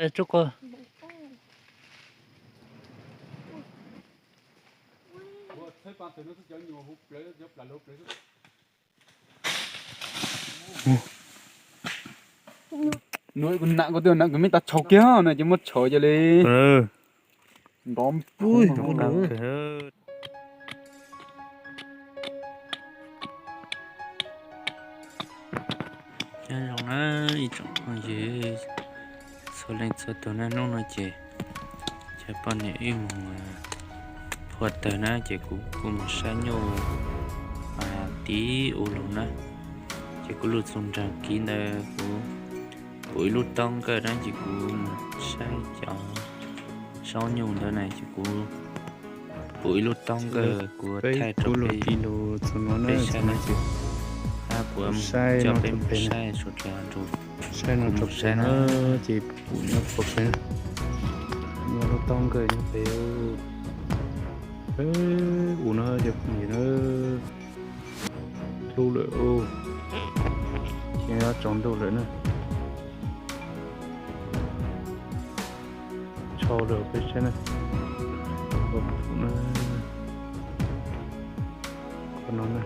Tsuj ko. Kuv nam kuv twb nam kuv me tas tshau kiag no ces muab tshau cia li. Nrov. Nyob zoo na ib tsoom phooj ywg txhua leej txhua tus na, hnub no ces cov poj niam wb mus phua tawg na ces kuv kuj mus saib nyuj tib ua lug na, ces kuv lug txug nraag kiv ntawd kuv pum ib lub taub nkawj na ces kuv mus saib cov saub nyuj ntawd na ces kuv pum ib lub taub nkawj kuv thaij rau peb saib na, kuv coj peb mus saib suav dlawg nrug, saib no rau peb na, ces pum nyob pem, nyob lub taub nkawj nyob pem. Ua no cov phooj ywg na, hlub lawm, ces tsaus ntuj lawm na. Tshau lawm peb saib na, ua pum na, qhov no na.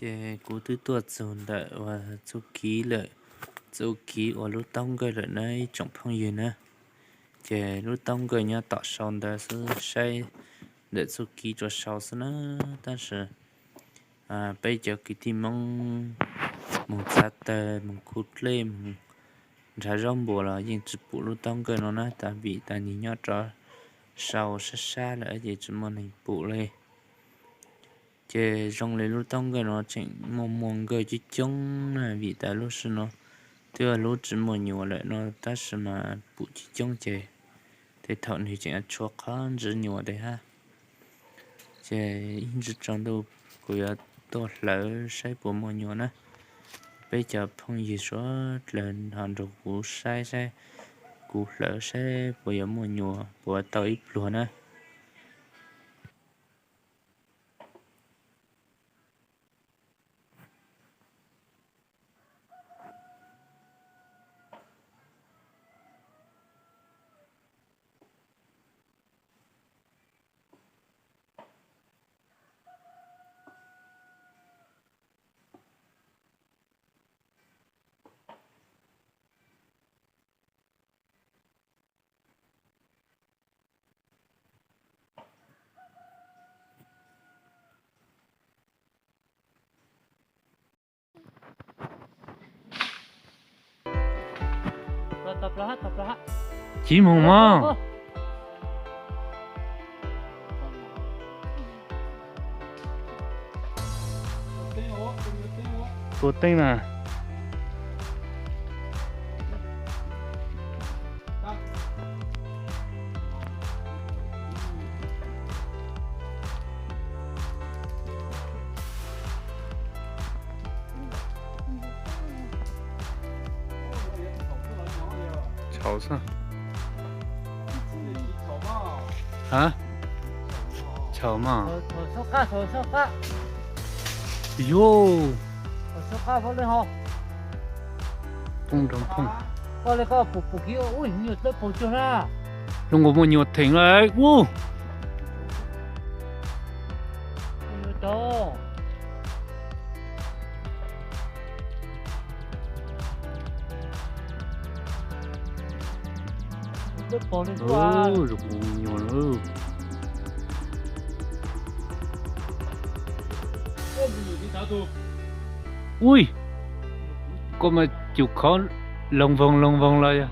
Ces kuv twb tuaj txug ntawm uas txuj kiv lawm, txuj kiv uas lub taub nkawj lawm na ib tsoom phooj ywg na. Ces lub taub nkawj nyob tom sau ntawd xwb, saib ntawm txuj kiv rau sau xwb na. Tab sis peb cov kwv tij Hmoob mus txav tawg, mus khu dlej, mus nrhav zaub npua los yeej tsis pum lub taub nkawj no na, tas vim tas nws nyob rau sau sab sab lawm ces tsis muaj neeg pum li. Ces zoo li lub taub nkawj no tseem muaj muag nkawj coob coob na, vim tas lub sij no twb yog lub tsis muaj nyuam lawm no tab sis mas pum coob coob ces tej thaum nws tseem tshuav qhov ntswg nyuam tes hab. Ces ib ntsis tsaus ntuj kuv yuav tuaj hlawv saib puas muaj nyuam na. Peb cov phooj ywg suav dlawg ho nrug kuv saib saib, kuv hlawv saib puas yuav muaj nyuam puas tau ib pluag na. Tsis moog mog. Tua teeb na. Tshauv xwb. Ha? Tshauv mas. Yuj. Phooj nroo phooj. Zoo nkaus muaj nyuam theem lawm ub. Zoo nkaus muaj nyuam lawm. Ui, koj mas cus khov loog voog loog voog los yog.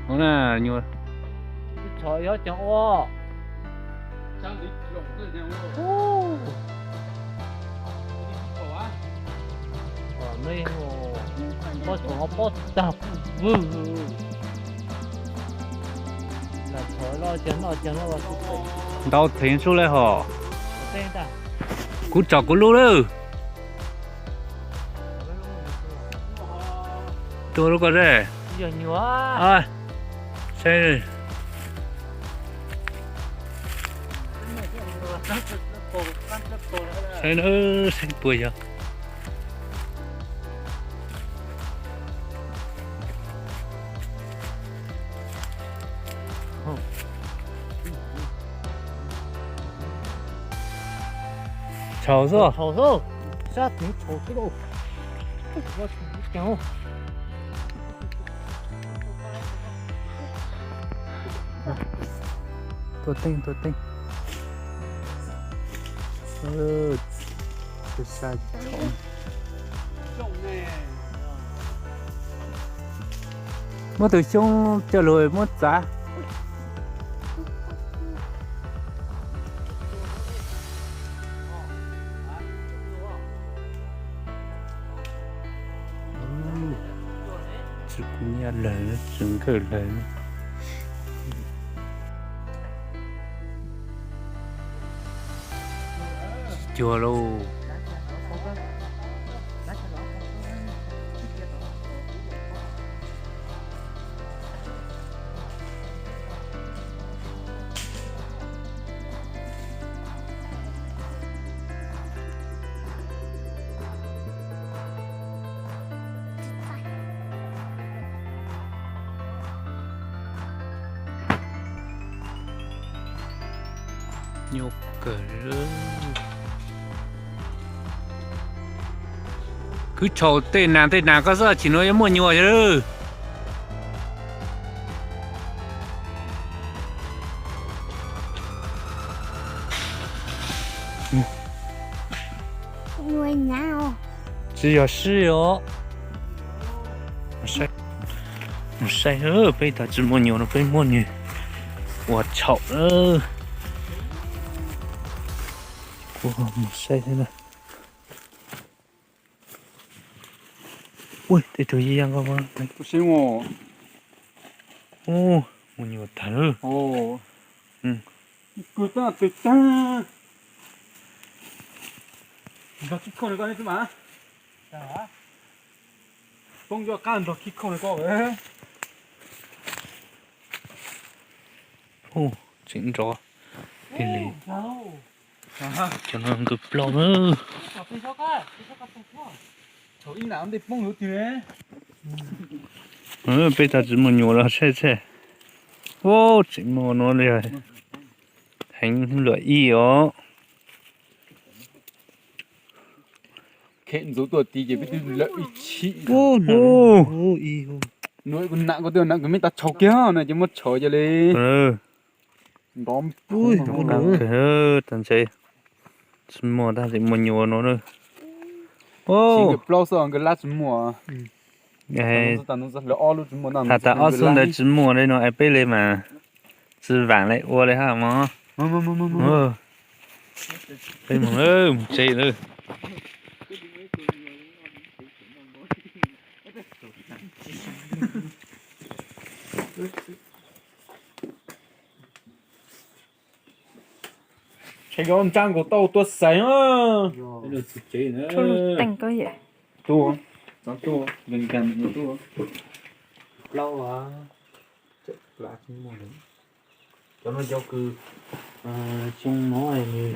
Ua na, nyuam. Tshov yob ceev ua. Pob tsuas pob tag vwg. Ntau thev sub le hos. Kuv tsom kuv lub lawm. Tua lub ko ze. Saib, saib na, saib puas yog. Tshau xwb. Tshau xwb. Sab thev tshau xwb lauj. Tua teej, tua teej. Sa tshau. Muab tus xyoob coj lug muab txav. Tsis kuv nyiaj lawm, tsis nkawj lawm. Tsis cuag lauj. Nyuaj kawg. Kwv tshau tej nas tej nas koj xwb, chim no yuav muaj nyuam lawm. Tsis yog sib os. Mus saib, peb tas tsis muaj nyuam no peb muab nws ua tshau lawm. Mus saib thiab na. Ua tej tug yij yaj nkauj. Mus nyuam tag lawm. Kwv tag twg tag. Nrog khib khauj no koj xwb mas. Poob nco qab nrog khib khauj no koj. Tseem nrov li li. Cov no nkawd plaub na. Peb tas tsis muaj nyuam los saib seb. Ua tseem muaj no li. Heev luam ib os. Khem ntxuv tuaj tid ces peb twb lawm ib chim. Nuav kuv nam ko twb nam kuv meb tas tshau kiag no ces muab tshau cia li. Nrov npua tas ntshe tsis muaj tag, tsis muaj nyuam no na. Nkawd plaub xwb, nkawd lab tsis muaj. Has tas ob xub ntawd tsis muaj li no es peb li mas tsis vaam li ua li hab mog. Peb mus, mus tsev lawm. Tshe yuav ntsaj nkaus tau tua xaiv na. Tua, tua, nkees nkees tua. Plaub a, cov no cov kws xyoo no nws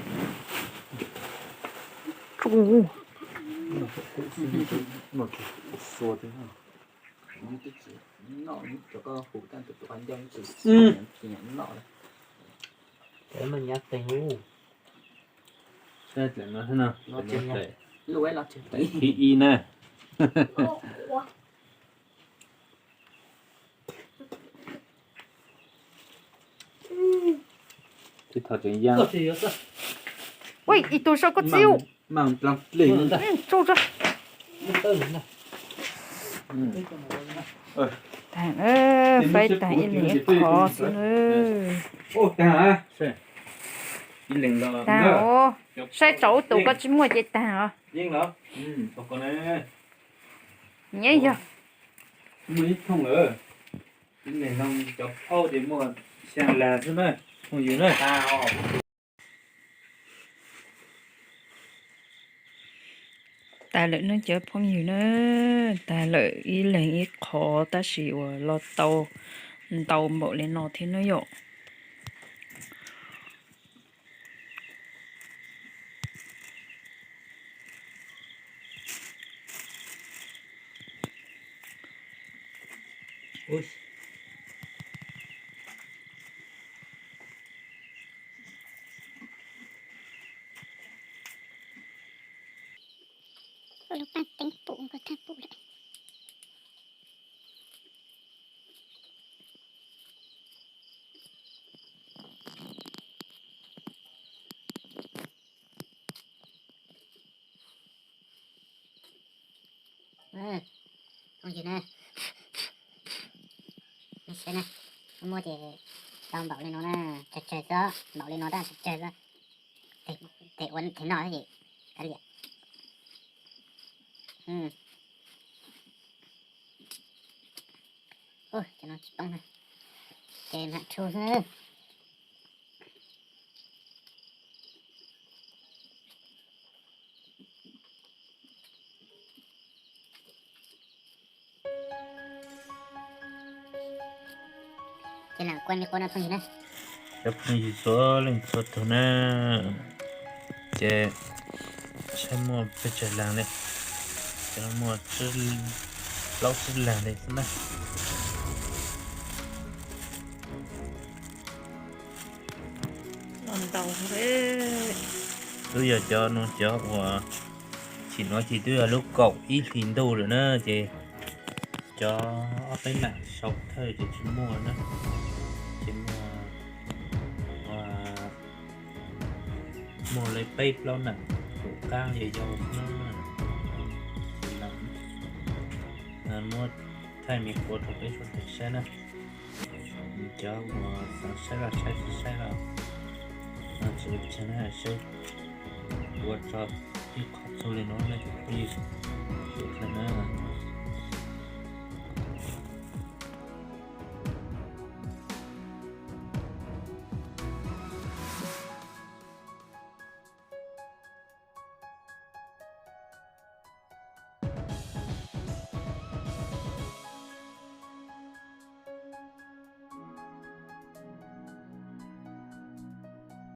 Ua ib tug sau koj txiv. Faib tag ib leeg ib qho xwb na. Tag os. Saib tsaus ub tus koj tsis muaj ces tag os. Nyiam yog. Ib leeg no cov phauj ces muaj xyaa las xwb na, phooj ywg na. Tag lawm na cov phooj ywg na, tag lawm ib leeg ib qho tab sis uas los tau ntau npaum li no thiab na yom. Lub paj teeb pum nkawd thaj pum lawm. Phooj ywg na, nej saib na, muaj ces tau npaum li no na, tsawg tsawg xwb, npaum li no tab tsawg tsawg xwb. Tes ua them noj ces kav liam. Cov no tsis poob na, ces mam tshu xwb. Ces lam kuaj me quaj no phooj ywg na. Cov phooj ywg txhua leej txhua tus na, ces saib muaj pes tsawg leeg li, ces muaj plaub tsib leeg li xwb na. Twb yog cov no cov uas chim no ces twb yog lub kaum ib hlis ntuj lawm na, ces cov ob peb nam sau thawj ces tsis muaj na, ces muaj, muaj li peb plaub nam tus qab yau yau xwb na. Muab thaij me quas rau peb sawv daws saib na. Cov uas xav saib los saib, tsis saib los tsis ua cas na, saib ua tso ib qho txuj li no nej phooj ywg sawv daws na.